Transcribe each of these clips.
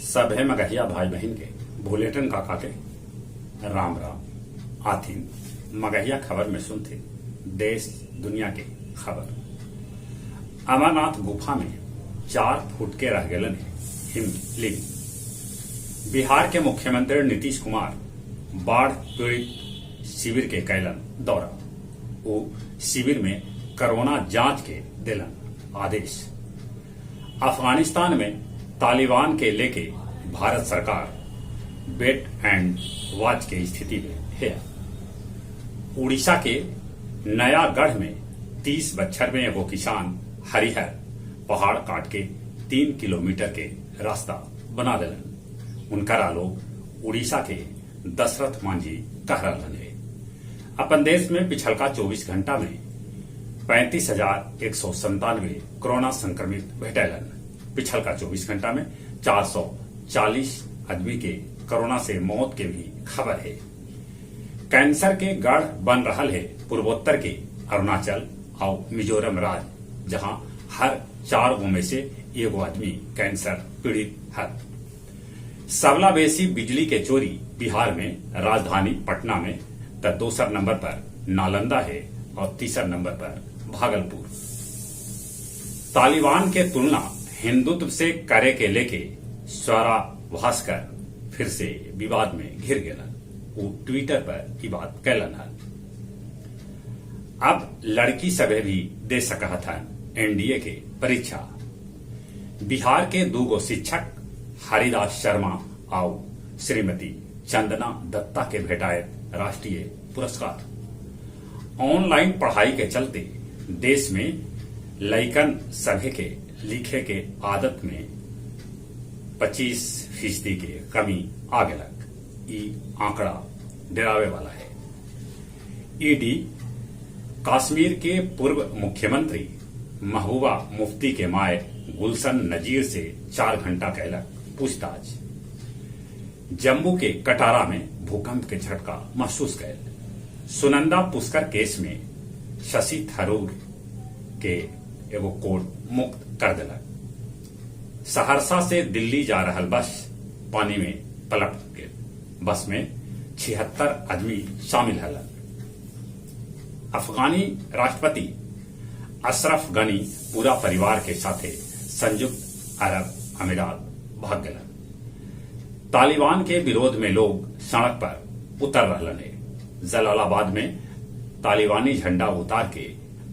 सभे मगहिया भाई बहिन के भुलेटन काका के राम राम। आथिन मगहिया खबर में सुनथिन देश दुनिया के खबर। अमरनाथ गुफा में 4 फुट के रह गेलन हे हिमलिंग। बिहार के मुख्यमंत्री नीतीश कुमार बाढ़ पीड़ित शिविर के कैलन दौरा। ऊ शिविर में कोरोना जांच के देलन आदेश। अफगानिस्तान में तालिबान के लेके भारत सरकार वेट एंड वॉच के स्थिति में हे। उड़ीसा के नयागढ़ में 30 बच्छर में एगो किसान हरिहर पहाड़ काट के 3 किलोमीटर के रास्ता बना देलन। उनकरा लोग उड़ीसा के दशरथ मांझी कह रहलन हे। अपन देश में पिछलका 24 घंटा में 35,197 कोरोना संक्रमित भेटैलन। पिछलका 24 घंटा में 440 आदमी के कोरोना से मौत के भी खबर है। कैंसर के गढ़ बन रहल है पूर्वोत्तर के अरुणाचल और मिजोरम राज्य, जहां हर 4 गो में से एगो आदमी कैंसर पीड़ित है। सबला बेसी बिजली के चोरी बिहार में राजधानी पटना में त दोसर नंबर पर नालंदा है और तीसर नंबर पर भागलपुर। तालिबान के तुलना हिंदुत्व से करे के लेके स्वरा भास्कर फिर से विवाद में घिर गेलन। वो ट्विटर पर ई बात कैलन हल। अब लड़की सभे भी दे सकत हन एनडीए के परीक्षा। बिहार के 2 शिक्षक हरिदास शर्मा आउ श्रीमती चंदना दत्ता के भेटाए राष्ट्रीय पुरस्कार। ऑनलाइन पढ़ाई के चलते देश में लइकन सभे के लिखे के आदत में 25% के कमी आ गेलक। ई आंकड़ा डरावे वाला है। ईडी कश्मीर के पूर्व मुख्यमंत्री महबूबा मुफ्ती के माए गुलशन नजीर से 4 घंटा कैलक पूछताछ। जम्मू के कटारा में भूकंप के झटका महसूस कैल। सुनंदा पुष्कर केस में शशि थरूर के एगो कोर्ट मुक्त कर देलक। सहरसा से दिल्ली जा रहल बस पानी में पलट गेल। बस में 76 आदमी शामिल हलन। अफगानी राष्ट्रपति अशरफ गनी पूरा परिवार के साथे संयुक्त अरब अमीरात भाग गेलन। तालिबान के विरोध में लोग सड़क पर उतर रहलन हे। जलालाबाद में तालिबानी झंडा उतार के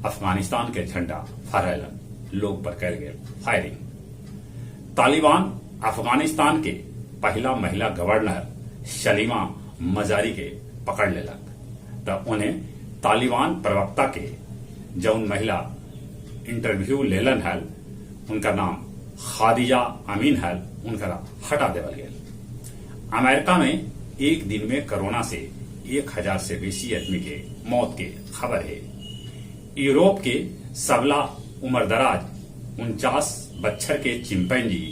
अफगानिस्तान के झंडा फहरैलन। लोग पर कैल गेल फायरिंग। तालिबान अफगानिस्तान के पहला महिला गवर्नर सलीमा मजारी के पकड़ लेलक त उन्हें तालिबान प्रवक्ता के जौन महिला इंटरव्यू लेलन हल, उनका नाम खादिजा अमीन हल, उनका हटा देवल गेल। अमेरिका में एक दिन में कोरोना से 1000 से बेसी आदमी के मौत के खबर है। यूरोप के सबला उम्रदराज 49 बच्छर के चिंपैंजी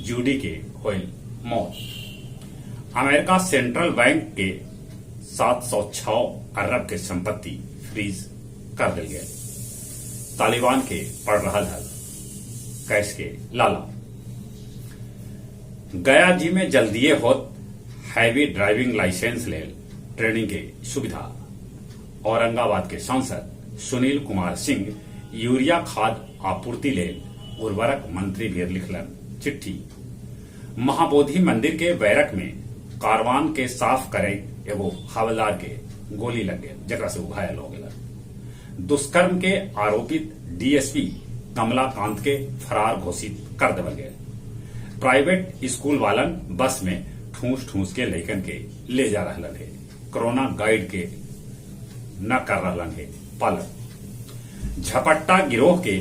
जूडी के होल मौत। अमेरिका सेंट्रल बैंक के 706 अरब के संपत्ति फ्रीज कर दिल गए। तालिबान के पड़ रहा हल कैश के लाला। गया जी में जल्दिए होत हैवी ड्राइविंग लाइसेंस लेल ट्रेनिंग के सुविधा। औरंगाबाद के सांसद सुनील कुमार सिंह यूरिया खाद आपूर्ति लेल उर्वरक मंत्री भी लिखलन चिट्ठी। महाबोधि मंदिर के बैरक में कारवान के साफ करे एगो हवलदार के गोली लग गए, जकरा से घायल हो गया। दुष्कर्म के आरोपित डीएसपी कमलाकांत के फरार घोषित कर देवल गए। प्राइवेट स्कूल वालन बस में ठूस ठूस के लइकन के ले जा रहलन है, कोरोना गाइड के न कर रहलन है पालन। झपट्टा गिरोह के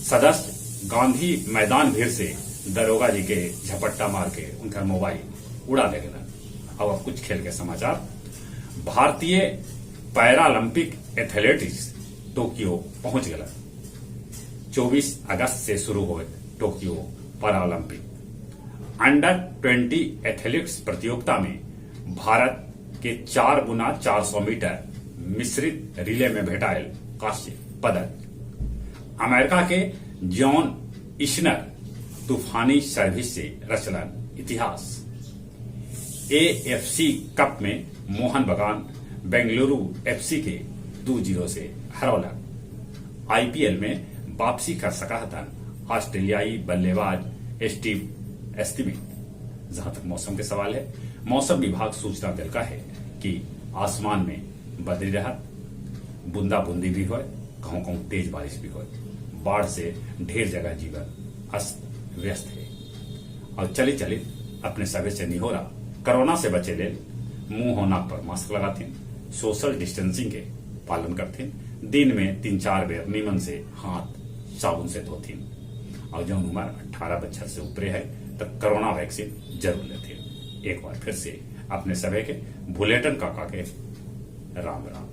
सदस्य गांधी मैदान भीड़ से दरोगा जी के झपट्टा मार के उनका मोबाइल उड़ा ले गए। अब कुछ खेल के समाचार। भारतीय पैरालंपिक एथलेटिक्स टोक्यो पहुंच गया। 24 अगस्त से शुरू हुए टोक्यो पैरालंपिक। अंडर 20 एथलेटिक्स प्रतियोगिता में भारत के 4 गुना 400 मीटर मिश्रित रिले में भेटायल कांस्य पदक। अमेरिका के जॉन इशनर तूफानी सर्विस से रचलन इतिहास। एएफसी कप में मोहन बगान बेंगलुरु एफसी के 2-0 से हरौलक। आईपीएल में वापसी कर सका हतन ऑस्ट्रेलियाई बल्लेबाज स्टीव स्मिथ। जहां तक मौसम के सवाल है, मौसम विभाग सूचना दिलका है कि आसमान में बदली रहत, बूंदा बूंदी भी होए, कहूं कहूं तेज बारिश भी होए। बाढ़ से ढेर जगह जीवन अस्त व्यस्त है। और चली चली अपने सभे से निहोरा, कोरोना से बचे लेल मुंह और नाक पर मास्क लगाथिन, सोशल डिस्टेंसिंग के पालन करथिन, दिन में 3-4 बेर नीमन से हाथ साबुन से धोथिन और जौन उम्र 18 बच्छर से ऊपरे है तो कोरोना वैक्सीन जरूर लेथिन। एक बार फिर से अपने सभे के बुलेटिन काका के राम राम।